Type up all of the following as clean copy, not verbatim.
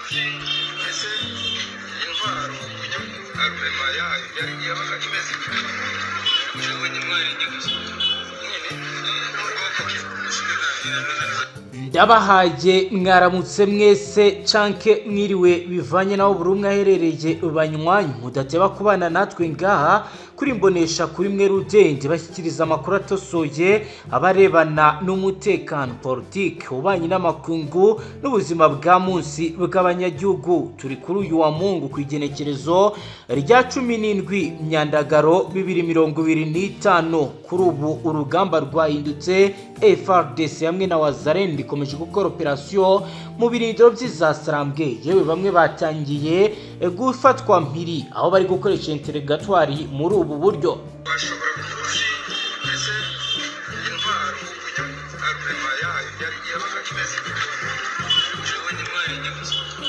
Ese intwaro, uburyo armement yayo yari yabaga imeze? Nabonye intwaro enye gusa nyine ubwoko ki? Ndabahaye mwaramutse mwese canke mwiriwe, bivanye naho buri umwe aherereye. Banywanyi mudateba kubana natwe ngaha kuri Mbonesha kuri mwe rudende, bashyikiriza amakuru atosoye abarebana n'umutekano, politike, ububanyi n'amakungu n'ubuzima bwa munsi bw'abanyagihugu. Turi kuri uyu wa Mungu ku igenekerezo rya 17 Myandagaro 2025. Kuri ubu urugamba rwahindutse, FARDC hamwe na Wazalendo ikomeje gukora operasiyo mu birindiro by'izasarambwe. Yewe, bamwe batangiye gufatwa mpiri, aho bari gukoresha interrogatoire muri ubu buryo. Bashobora kuzi ese intwaro, uburyo armement yayo yari yabaga imeze? Nabonye intwaro enye gusa nyine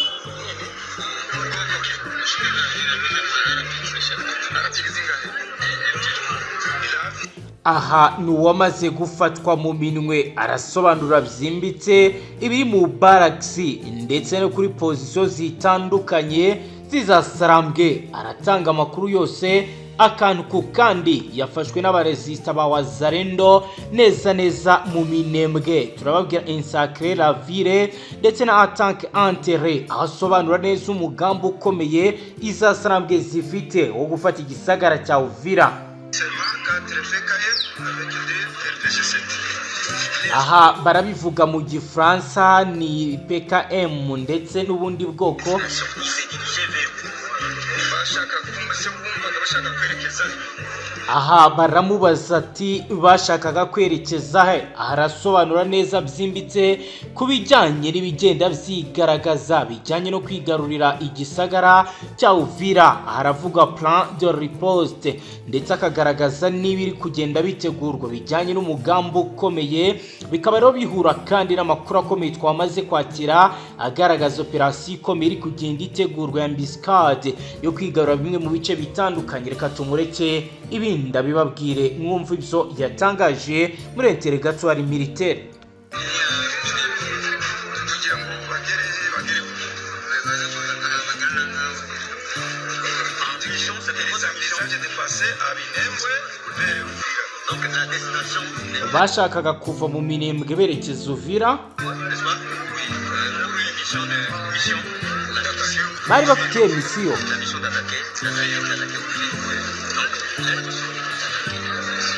ubwoko ki? RPG zingahe? Ebyiri. Aha ni uwamaze gufatwa mu minwe, arasobanura byimbitse ibiri mu baragisi ndetse no kuri pozisiyo zitandukanye zizasarambwe. Aratanga amakuru yose akantu ku kandi. Yafashwe n'abarezisita ba Wazalendo neza neza mu Minembwe. Turababwira encercler la ville ndetse na attaque anti-aérienne, aho asobanura neza umugambi ukomeye izasarambwe zifite wo gufata igisagara cya Uvira. Seulement 4 PKM avec 2 RPG-7. Aha barabivuga mu Gifaransa, ni PKM ndetse n'ubundi bwoko. Bashaka se, bumvaga bashaka kwerekeza? Aha baramubaza ati: "Bashakaga kwerekeza he?" Aha arasobanura neza byimbitse ku bijyanye n'ibigenda byigaragaza bijyanye no kwigarurira igisagara cya Uvira. Aha aravuga plan de riposte ndetse akagaragaza n'ibiri kugenda bitegurwa bijyanye n'umugambi ukomeye. Bikaba rero bihura kandi n'amakuru akomeye twamaze kwakira agaragaza operasiyo ikomeye iri kugenda itegurwa ya embuscade yo kwigarura bimwe mu bice bitandukanye. Reka tumureke, ibindi abibabwire, mwumva ibyo yatangaje muri interrogatoire militaire. Kugira ngo bagere ils de passer à Minembwe vers Uvira. Donc la destination Bashakaga kuva mu Minembwe berekeza Uvira. N'est-ce pas? Oui, pour une mission de mission d'attaquer. Bari bafite misiyo. La mission d'attaquer Uvira.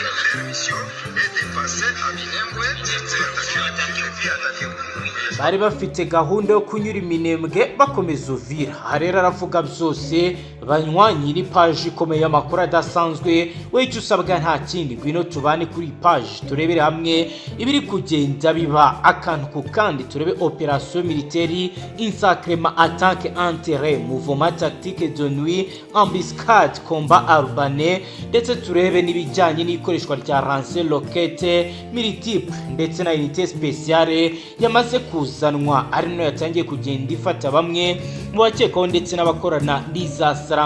Donc leur mission est de passer à Minembwe attaquer puis attaquer Uvira. Bari bafite gahunda yo kunyura Iminembwe bakomeza Uvira. Aha rero aravuga byose. Banywanyi, ni paji ikomeye y'amakuru adasanzwe. We icyo usabwa nta kindi, ngwino tubane kuri iyi paji, turebere hamwe ibiri kugenda biba akantu ku kandi, turebe operasiyo militaire, encerclement, attaque anti-aérienne, mouvement tactique de nuit, embuscade, combat urbain, ndetse turebe n'ibijyanye n'ikoreshwa rya lance-roquettes multiples ndetse na unité spéciale yamaze kuzanwa, ari nayo yatangiye kugenda ifata bamwe mu bakekwaho ndetse n'abakorana n'izasarambwe.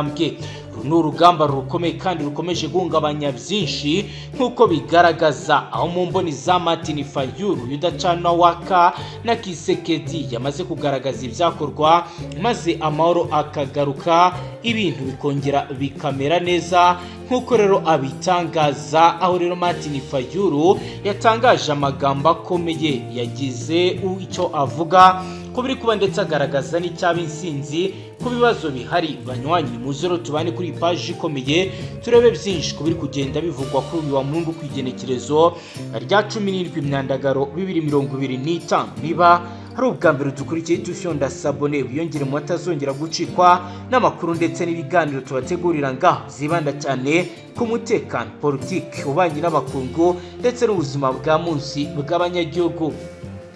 Uru ni urugamba rukomeye kandi rukomeje guhungabanya byinshi nk'uko bigaragaza, aho mu mboni za Martin Fayulu Udacana Waka na Tshisekedi yamaze kugaragaza ibyakorwa maze amahoro akagaruka, ibintu bikongera bikamera neza nk'uko rero abitangaza. Aho rero Martin Fayulu yatangaje amagambo akomeye, yagize icyo avuga ko biri kuba ndetse agaragaza n'icyaba insinzi ku bibazo bihari. Banywanyi, muze rero tubane kuri iyi paji ikomeye, turebe byinshi ku biri kugenda bivugwa kuri uyu wa Mungu ku igenekerezo rya 17 Myandagaro 2025. Niba hari ubwa mbere dukurikiye, dufyonda s'abonner, wiyongere mu batazongera gucikwa n'amakuru ndetse n'ibiganiro tubategurira ngaho zibanda cyane ku mutekano, politiki, ububanyi n'amakungu ndetse n'ubuzima bwa munsi bw'abanyagihugu.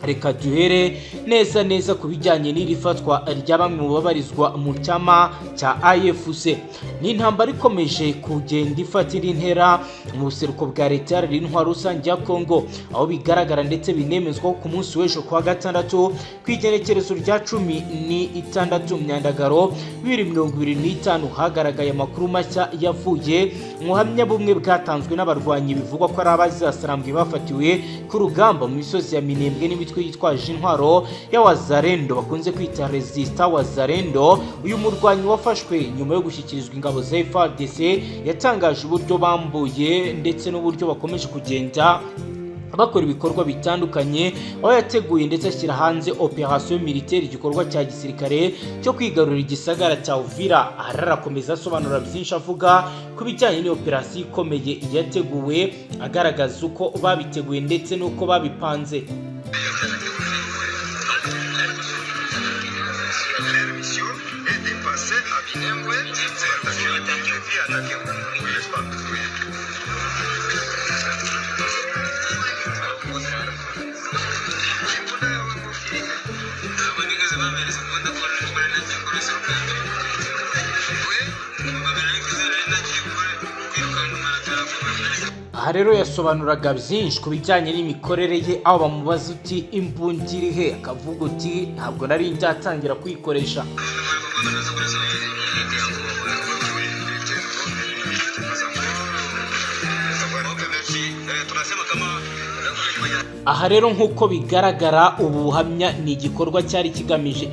Reka duhere neza neza ku bijyanye n'iri fatwa rya bamwe mu babarizwa mu cyama cya AFC. Ni intambara ikomeje kugenda ifata indi ntera mu buseruko bwa Leta Iharanira Intwaro Rusange ya Kongo, aho bigaragara ndetse binemezwa ko ku munsi w'ejo kuwa gatandatu ku igenekerezo rya 16 Myandagaro 2025 hagaragaye amakuru mashya yavuye mu buhamya bumwe bwatanzwe n'abarwanyi bivugwa ko ari abazasarambwe bafatiwe ku rugamba mu misozi ya Minembwe n'imitwe. y'imitwe yitwaje intwaro ya Wazalendo bakunze kwita Résistance Wazalendo. Uyu murwanyi wafashwe nyuma yo gushyikirizwa ingabo za FARDC yatangaje uburyo bambuye ndetse n'uburyo bakomeje kugenda bakora ibikorwa bitandukanye, aho yateguye ndetse ashyira hanze opération militaire, igikorwa cya gisirikare cyo kwigarurira igisagara cya Uvira. Aha arakomeza asobanura byinshi, avuga ku bijyanye n'iyo ikomeye yateguwe, agaragaza uko babiteguye ndetse n'uko babipanze. Leur mission est de passer à Minembwe, attaquer et puis attaquer Uvira, n'est-ce pas? Oui. Imbunda yawe ngo iri he? Ntabwo nigeze bampereza imbunda ko nari nagiye kurasa ubwa mbere. We? Ubwa mbere nari nagiye kwirukanka marathon. Aha rero yasobanuraga byinshi ku bijyanye n'imikorere ye, aho bamubaza uti: "Imbunda iri he?" Akavuga uti: "Ntabwo nari njyatangira kuyikoresha." Oui, Ok, merci. Tunasema kama Aha rero, nk'uko bigaragara, ubu buhamya ni igikorwa cyari kigamije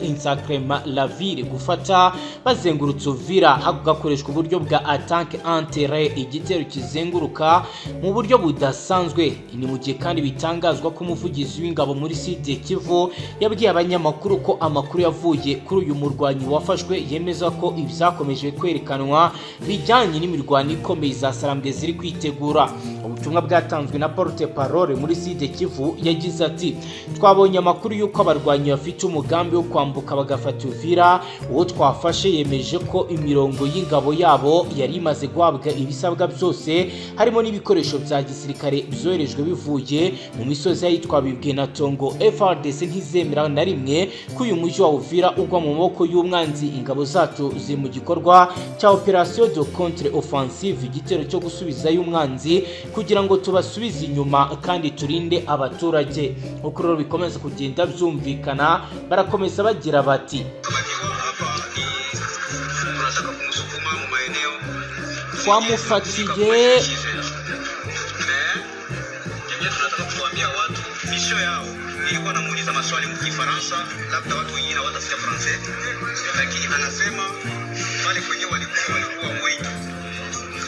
encerclement la ville, gufata bazengurutse Uvira, hagakoreshwa uburyo bwa attaque en terre, igitero kizenguruka mu buryo budasanzwe. Ni mu gihe kandi bitangazwa ko umuvugizi w'ingabo muri Sud Kivu yabwiye abanyamakuru ko amakuru yavuye kuri uyu murwanyi wafashwe yemeza ko ibyakomeje kwerekanwa bijyanye n'imirwano ikomeye za Sarambwe ziri kwitegura. Ubutumwa bwatanzwe na porte parole muri Sud Kivu yagize ati: "Twabonye amakuru y'uko abarwanyi bafite umugambi wo kwambuka bagafata Uvira. Uwo twafashe yemeje ko imirongo y'ingabo yabo yari imaze guhabwa ibisabwa byose, harimo n'ibikoresho bya gisirikare byoherejwe bivuye mu misozi y'ahitwa Bibwe na Tongo. FARDC ntizemera na rimwe ko uyu mujyi wa Uvira ugwa mu maboko y'umwanzi. Ingabo zacu ziri mu gikorwa cya opération de contre offensive, igitero cyo gusubizayo umwanzi kugira ngo tubasubize inyuma kandi turinde abaturage." Nk'uko rero bikomeza kugenda byumvikana, barakomeza bagira bati: Kamatiwa hapa ni tunataka kumsukuma mu maeneo Twamufatiye. Yenyewe tunataka kuambia watu mission yao. Nilikuwa namuuliza maswali mu Kifaransa, labda watu wengine hawatasikia français, lakini anasema pale kwenye walikuwa wengi.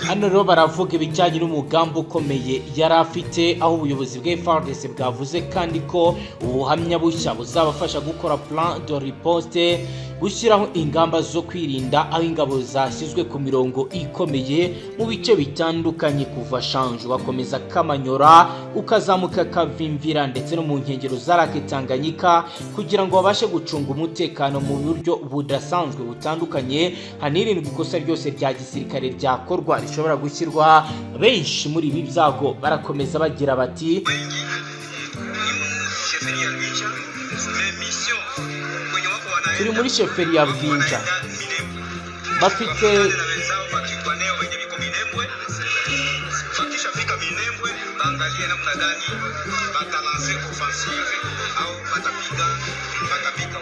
Hano rero baravuga ibijyanye n'umugambi ukomeye yari afite, aho ubuyobozi bwa FARDC bwavuze kandi ko ubuhamya bushya buzabafasha gukora plan de riposte, gushyiraho ingamba zo kwirinda, aho ingabo zashyizwe ku mirongo ikomeye mu bice bitandukanye, kuva Shanju bakomeza Kamanyora, ukazamuka Kavimvira ndetse no mu nkengero za Lake Tanganyika, kugira ngo babashe gucunga umutekano mu buryo budasanzwe butandukanye, hanirindwa ikosa ryose rya gisirikare ryakorwa rishobora gushyirwa benshi muri ibi byago. Barakomeza bagira bati: Wengi chefferie ya Luicha, mais mission kwenye wako wanaenda Turi muri chefferie ya Bwinja. Wanaenda Minembwe. Bafite Wakutane na wenzao bakigwaneo wenye biko Minembwe. Bakishafika Minembwe, baangalie namna gani batalancer offensive au batapiga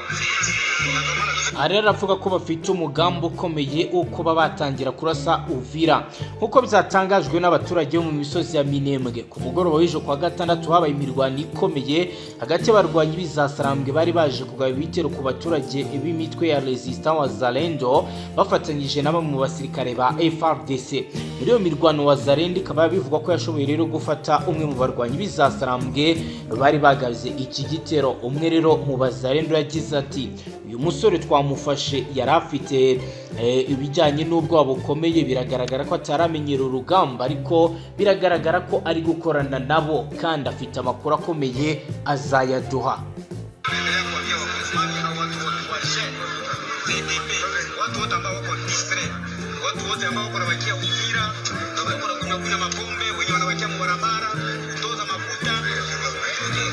Uvira. Na ndio maana Aha rero aravuga ko bafite umugambi ukomeye wo kuba batangira kurasa Uvira. Nk'uko byatangajwe n'abaturage bo mu misozi ya Minembwe, ku mugoroba w'ejo kwa gatandatu habaye imirwano ikomeye hagati y'abarwanyi b'izasarambwe bari baje kugaba ibitero ku baturage b'imitwe ya Résistance Wazalendo bafatanyije na bamwe mu basirikare ba FARDC. Muri iyo mirwano, Wazalendo ikaba bivugwa ko yashoboye rero gufata umwe mu barwanyi b'izasarambwe bari bagaze iki gitero. Umwe rero mu Bazalendo yagize ati: "Uyu musore twamufashe yari afite ibijyanye n'ubwoba bukomeye. Biragaragara ko ataramenyera urugamba, ariko biragaragara ko ari gukorana nabo kandi afite amakuru akomeye azayaduha." Tunaendelea kuambia Wakongomani au watu wote wa CDP, watu wote ambao wako distrait, watu wote ambao wako wanabakia Uvira, wako wanakunywa kunywa mapombe, wenye wanabakia mubarabara, kutoza mafuta,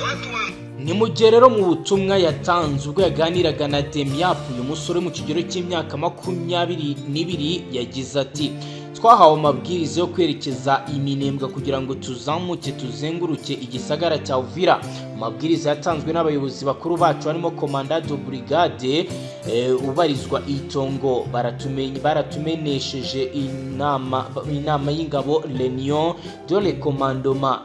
watu wa Ni mu gihe rero mu butumwa yatanze ubwo yaganiraga na Demiap, uyu musore mu kigero cy'imyaka 22 yagize ati: Twahawe amabwiriza yo kwerekeza i Minembwe kugira ngo tuzamuke tuzenguruke igisagara cya Uvira. Amabwiriza yatanzwe n'abayobozi bakuru bacu harimo commandant de brigade ubarizwa Itongo. Baratumenesheje inama y'ingabo, réunion de le commandement,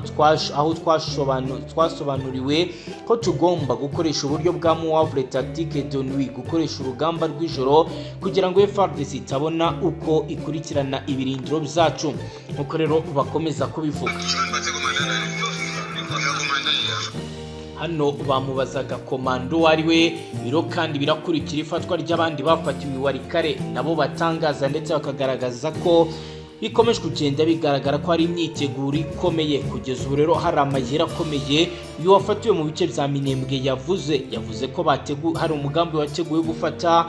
aho twasobanuriwe ko tugomba gukoresha uburyo bwa manœuvre tactique de nuit, gukoresha urugamba rw'ijoro kugira ngo FARDC itabona uko ikurikirana ibirindiro byacu, nkuko rero bakomeza kubivuga. Mbatse komanda nani? Ya komanda ya. Hano bamubazaga komando uwo ari we. Biro kandi birakurikira ifatwa ry'abandi bafatiwe Walikale, nabo batangaza ndetse bakagaragaza ko bikomeje kugenda bigaragara ko hari imyiteguro ikomeye. Kugeza ubu rero hari amayeri akomeye uyu wafatiwe mu bice bya Minembwe yavuze ko hari umugambi wateguwe gufata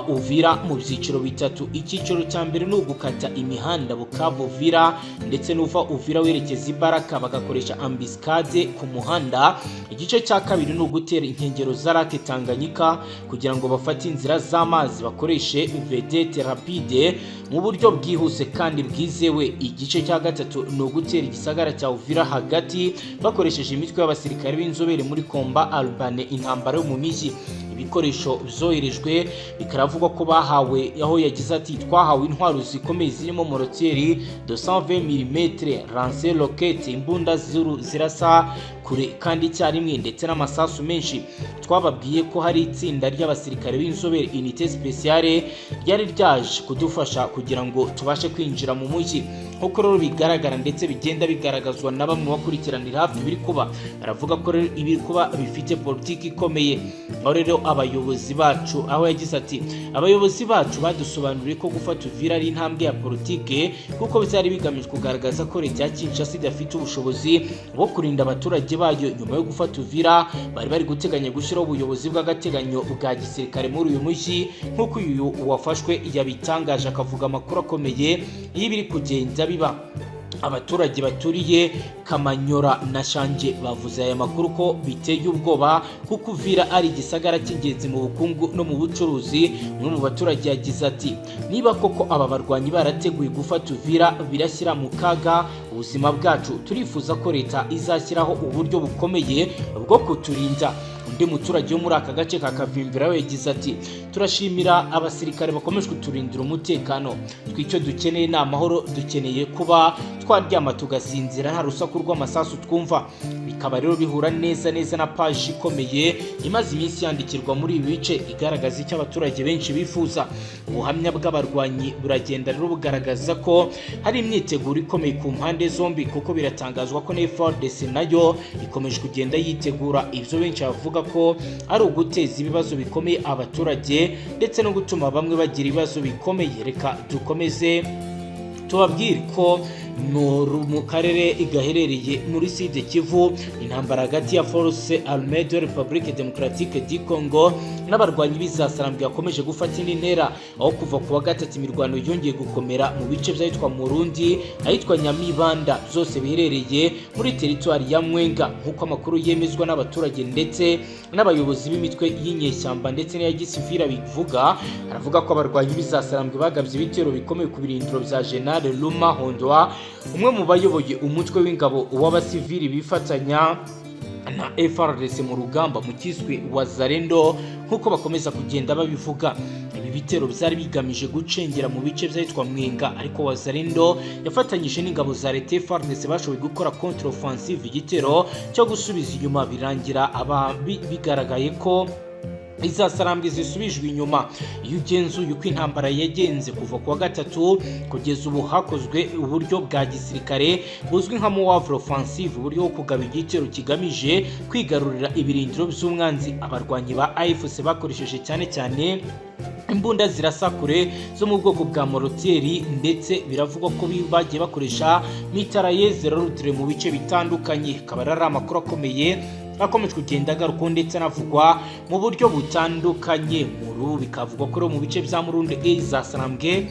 Uvira mu byiciro bitatu. Icyiciro cya mbere ni ugukata imihanda Bukavu Uvira ndetse n'uva Uvira werekeza i Baraka, bagakoresha embuscade ku muhanda. Igice cya kabiri ni ugutera inkengero za Lake Tanganyika kugira ngo bafate inzira z'amazi, bakoreshe vedette rapide mu buryo bwihuse kandi bwizewe. Igice cya gatatu ni ugutera igisagara cya Uvira hagati bakoresheje imitwe y'abasirikare b'inzobere muri combat urbain, intambara yo mu mijyi. Ibikoresho byoherejwe bikaravugwa ko bahawe, aho yagize ati: "Twahawe intwaro zikomeye zirimo mortier 220 mm, lance roquette, imbunda zirasa kure kandi icyarimwe, ndetse n'amasasu menshi. Twababwiye ko hari itsinda ry'abasirikare b'inzobere, unité spéciale, ryari ryaje kudufasha kugira ngo tubashe kwinjira mu mujyi." Nk'uko rero bigaragara ndetse bigenda bigaragazwa na bamwe bakurikiranira hafi ibiri kuba, baravuga ko rero ibiri kuba bifite politiki ikomeye, aho rero abayobozi bacu, aho yagize ati: "Abayobozi bacu badusobanuriye ko gufata Uvira ari intambwe ya politike, kuko byari bigamije kugaragaza ko leta ya Kinshasa idafite ubushobozi bwo kurinda abaturage bayo. Nyuma yo gufata Uvira, bari guteganya gushyiraho ubuyobozi bw'agateganyo bwa gisirikare muri uyu mujyi," nk'uko uyu wafashwe yabitangaje, akavuga amakuru akomeye y'ibiri kugenda biba. Abaturage baturiye Kamanyora na Shange bavuze aya makuru ko biteye ubwoba, kuko Uvira ari igisagara cy'ingenzi mu bukungu no mu bucuruzi. Umwe mu baturage yagize ati: "Niba koko aba barwanyi barateguye gufata Uvira, birashyira mu kaga ubuzima bwacu. Turifuza ko leta izashyiraho uburyo bukomeye bwo kuturinda." Undi muturage wo muri aka gace ka Kavimvira we yagize ati: "Turashimira abasirikare bakomeje kuturindira umutekano. Twicyo dukeneye ni amahoro, dukeneye kuba twaryama tugasinzira nta rusaku rw'amasasu twumva." Bikaba rero bihura neza neza na paji ikomeye imaze iminsi yandikirwa muri ibi bice, igaragaza icyo abaturage benshi bifuza. Ubuhamya bw'abarwanyi buragenda rero bugaragaza ko hari imyiteguro ikomeye ku mpande zombi, kuko biratangazwa ko na FARDC nayo ikomeje kugenda yitegura ibyo benshi bavuga ko ari uguteza ibibazo bikomeye abaturage ndetse no gutuma bamwe bagira ibibazo bikomeye. Reka dukomeze tubabwire ko mu karere gaherereye muri Sud Kivu, intambara hagati ya Force Armée de République Démocratique du Congo n'abarwanyi b'Izasarambwe yakomeje gufata indi ntera, aho kuva ku wa gatatu imirwano yongeye gukomera mu bice by'ahitwa Murundi, ahitwa Nyamibanda, byose biherereye muri teritwari ya Mwenga, nk'uko amakuru yemezwa n'abaturage ndetse n'abayobozi b'imitwe y'inyeshyamba ndetse n'iya gisivira bivuga. Aravuga ko abarwanyi b'Izasarambwe bagabye ibitero bikomeye ku birindiro bya General Luma Hondwa, umwe mu bayoboye umutwe w'ingabo w'abasivili bifatanya na FARDC mu rugamba mu kiswe Wazalendo, nk'uko bakomeza kugenda babivuga. Ibi bitero byari bigamije gucengera mu bice by'ahitwa Mwenga, ariko Wazalendo yafatanyije n'ingabo za leta FARDC bashoboye gukora contre offensive, igitero cyo gusubiza inyuma, birangira aba bigaragaye ko izasarambwe zisubijwe inyuma. Iyo ugenzuye uko intambara yagenze kuva ku wa gatatu kugeza ubu, hakozwe uburyo bwa gisirikare buzwi nka manœuvre offensive, uburyo bwo kugaba igitero kigamije kwigarurira ibirindiro by'umwanzi. Abarwanyi ba AFC bakoresheje cyane cyane imbunda zirasa kure zo mu bwoko bwa mortier, ndetse biravugwa ko bagiye bakoresha mitrailleuses lourdes mu bice bitandukanye. Akaba ari amakuru akomeye akomeje kugenda agarukaho ndetse anavugwa mu buryo butandukanye. Muru bikavugwa ko mu bice bya Murundi za Sarambwe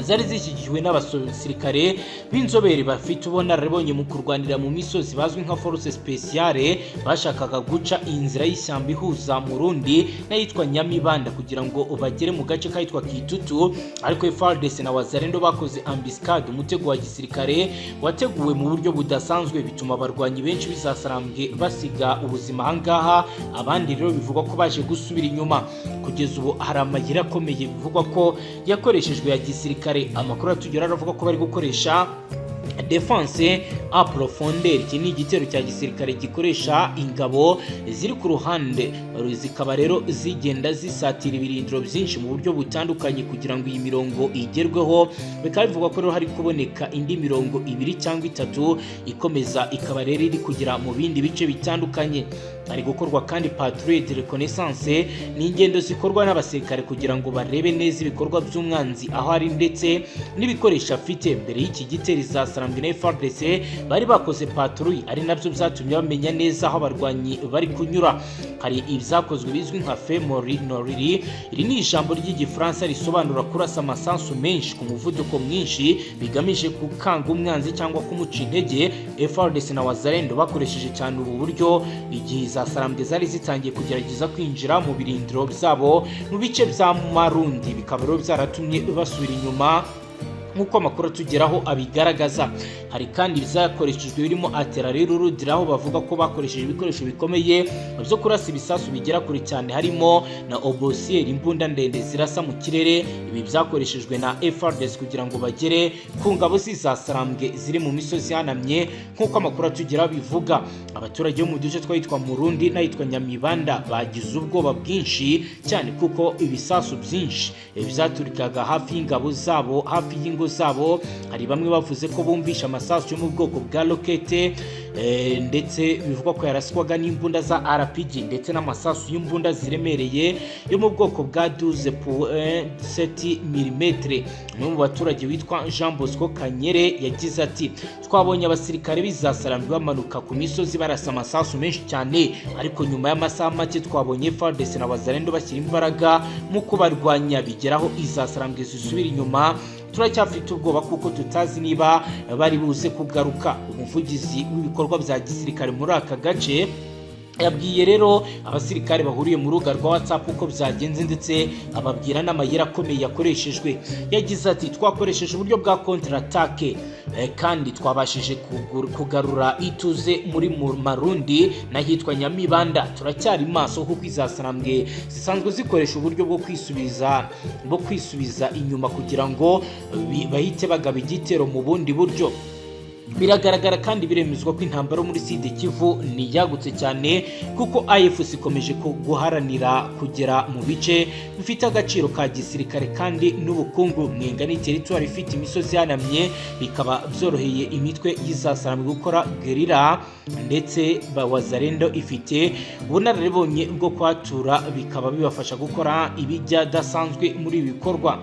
Zari zishyigikiwe n'abasirikare b'inzobere bafite ubunararibonye mu kurwanira mu misozi, bazwi nka force spéciale. Bashakaga guca inzira y'ishyamba ihuza Murundi n'ayitwa Nyamibanda kugira ngo bagere mu gace kahitwa Kitutu, ariko FARDC na Wazalendo bakoze embuscade, umutego wa gisirikare wateguwe mu buryo budasanzwe, bituma abarwanyi benshi b'Izasarambwe basiga ubuzima ahangaha. Abandi rero bivugwa ko baje gusubira inyuma. Kugeza ubu hari amayira akomeye bivugwa ko yakoreshejwe ya gisirikare. Amakuru atugera aravuga ko bari gukoresha défense en profondeur. Iki ni igitero cya gisirikare gikoresha ingabo ziri ku ruhande, zikaba rero zigenda zisatira ibirindiro byinshi mu buryo butandukanye kugira ngo iyi mirongo igerweho. Bikaba bivugwa ko rero hari kuboneka indi mirongo ibiri cyangwa itatu ikomeza, ikaba rero iri kugera mu bindi bice bitandukanye. Hari gukorwa kandi patrouille de reconnaissance, ni ingendo zikorwa n'abasirikare kugira ngo barebe neza ibikorwa by'umwanzi aho ari ndetse n'ibikoresho afite. Mbere y'iki gitero, za Sarambwe na FARDC bari bakoze patrouille, ari nabyo byatumye bamenya neza aho abarwanyi bari kunyura. Hari ibyakozwe bizwi nka feu meurtrier. Iri ni ijambo ry'Igifaransa risobanura kurasa amasasu menshi ku muvuduko mwinshi bigamije gukanga umwanzi cyangwa kumuca intege. FARDC na Wazalendo bakoresheje cyane ubu buryo igihe za Sarambwe zari zitangiye kugerageza kwinjira mu birindiro byabo mu bice bya Marundi, bikaba rero byaratumye basubira inyuma nk'uko amakuru atugeraho abigaragaza. Hari kandi ibyakoreshejwe birimo artillerie lourde, aho bavuga ko bakoresheje ibikoresho bikomeye byo kurasa ibisasu bigera kure cyane, harimo na obusier, imbunda ndende zirasa mu kirere. Ibi byakoreshejwe na FARDC kugira ngo bagere ku ngabo z'Izasarambwe ziri mu misozi ihanamye, nk'uko amakuru atugeraho bivuga. Abaturage bo mu duce twahitwa Murundi n'ahitwa Nyamibanda bagize ubwoba bwinshi cyane kuko ibisasu byinshi byaturikaga hafi y'ingabo zabo, hafi y'ingo zabo. Hari bamwe bavuze ko bumvisha amasasu yo mu bwoko bwa rokete, ndetse bivugwa ko yaraswaga n'imbunda za RPG ndetse n'amasasu y'imbunda ziremereye yo mu bwoko bwa 12.7 mm. Umwe mu baturage witwa Jean Bosco Kanyere yagize ati: "Twabonye abasirikare b'Izasarambi bamanuka ku misozi barasa amasasu menshi cyane, ariko nyuma y'amasaha make twabonye FARDC na Wazalendo bashyira imbaraga mu kubarwanya, bigeraho Izasarambwe zisubira inyuma. Turacyafite ubwoba kuko tutazi niba bari buze kugaruka." Umuvugizi w'ibikorwa bya gisirikare muri aka gace yabwiye rero abasirikare bahuriye mu rubuga rwa WhatsApp uko byagenze, ndetse ababwira n'amayeri akomeye yakoreshejwe. Yagize ati: "Twakoresheje uburyo bwa contre-attaque kandi twabashije kugarura ituze muri Marundi n'ahitwa Nyamibanda. Turacyari maso kuko Izasarambwe zisanzwe zikoresha uburyo bwo kwisubiza inyuma kugira ngo bahite bagaba igitero mu bundi buryo." Biragaragara kandi biremezwa ko intambara muri Sud Kivu ni yagutse cyane, kuko AFC ikomeje guharanira kugera mu bice bifite agaciro ka gisirikare kandi n'ubukungu. Mwenga ni teritwari ifite imisozi ihanamye, bikaba byoroheye imitwe y'Izasarambwe gukora guérilla, ndetse Wazalendo ifite ubunararibonye bwo kwatura, bikaba bibafasha gukora ibijya adasanzwe muri ibi bikorwa.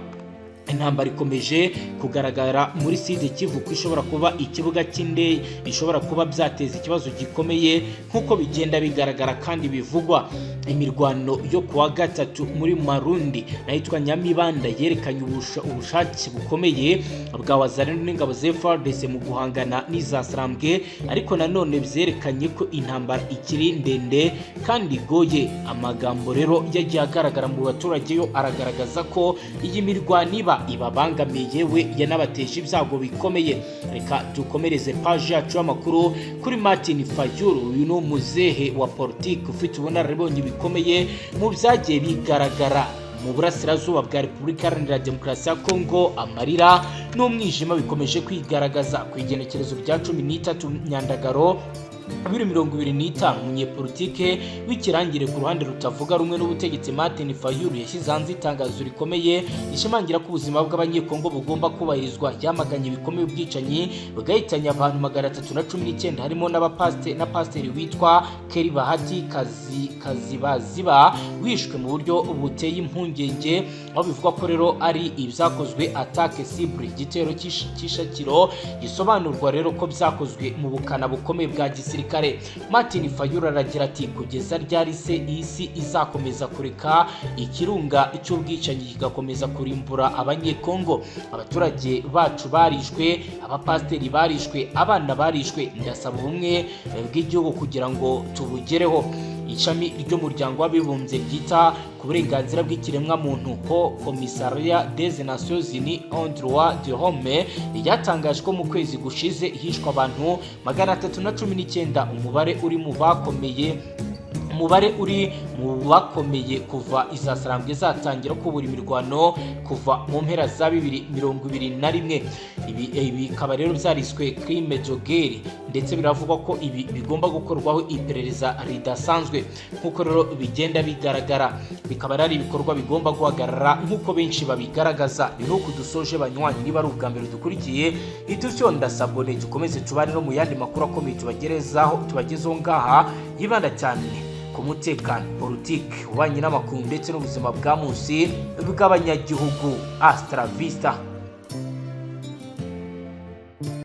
Intambara ikomeje kugaragara muri Sud Kivu ko ishobora kuba ikibuga cy'indege, ishobora kuba byateza ikibazo gikomeye nk'uko bigenda bigaragara kandi bivugwa. Imirwano yo kuwa gatatu muri Marundi n'ahitwa Nyamibanda yerekanye ubushake bukomeye bwa Wazalendo n'ingabo za FARDC mu guhangana n'Izasarambwe, ariko nanone byerekanye ko intambara ikiri ndende kandi igoye. Amagambo rero yagiye agaragara mu baturage yo aragaragaza ko iyi mirwano iba ibabangamiye, yewe yanabateje ibyago bikomeye. Reka dukomereze paji yacu y'amakuru kuri Martin Fayulu. Uyu ni umuzehe wa politiki ufite ubunararibonye bikomeye mu byagiye bigaragara mu burasirazuba bwa Repubulika Iharanira Demokarasi ya Kongo. Amarira n'umwijima bikomeje kwigaragaza. Ku igenekerezo rya 13 Nyandagaro 2025, umunyepolitike w'ikirangire ku ruhande rutavuga rumwe n'ubutegetsi Martin Fayulu yashyize hanze itangazo rikomeye rishimangira ko ubuzima bw'Abanyekongo bugomba kubahirizwa. Yamaganye bikomeye ubwicanyi bwahitanye abantu 319, harimo na pasiteri witwa Keri Bahati Kazi Kazibaziba wishwe mu buryo buteye impungenge, aho bivugwa ko rero ari ibyakozwe attaque ciblée, igitero cy'ishakiro gisobanurwa rero ko byakozwe mu bukana bukomeye bwa gisirikare. gisirikare. Martin Fayulu aragira ati: "Kugeza ryari se isi izakomeza kureka ikirunga cy'ubwicanyi kigakomeza kurimbura Abanyekongo? Abaturage bacu barishwe, abapasiteri barishwe, abana barishwe. Ndasaba ubumwe bw'igihugu kugira ngo tubugereho." Ishami ry'Umuryango w'Abibumbye ryita ku burenganzira bw'ikiremwamuntu, Haut Commissariat des Nations Unies aux droits de l'homme, ryatangaje ko mu kwezi gushize hishwe abantu 319, umubare uri mu bakomeye kuva izasarambwe zatangira kubura imirwano kuva mu mpera za 2021. Ibi bikaba rero byariswe crime de guerre, ndetse biravugwa ko ibi bigomba gukorwaho iperereza ridasanzwe. Nk'uko rero bigenda bigaragara, bikaba ari ibikorwa bigomba guhagarara nk'uko benshi babigaragaza. Ni nuko dusoje, banywanyi. Niba ari ubwa mbere dukurikiye, ihita ndasabone, dukomeze tubane no mu yandi makuru akomeye tubagerezaho, tubagezeho ngaha, yibanda cyane ku mutekano, politiki, ububanyi n'amakungu ndetse n'ubuzima bwa munsi bw'abanyagihugu. Hasta la vista.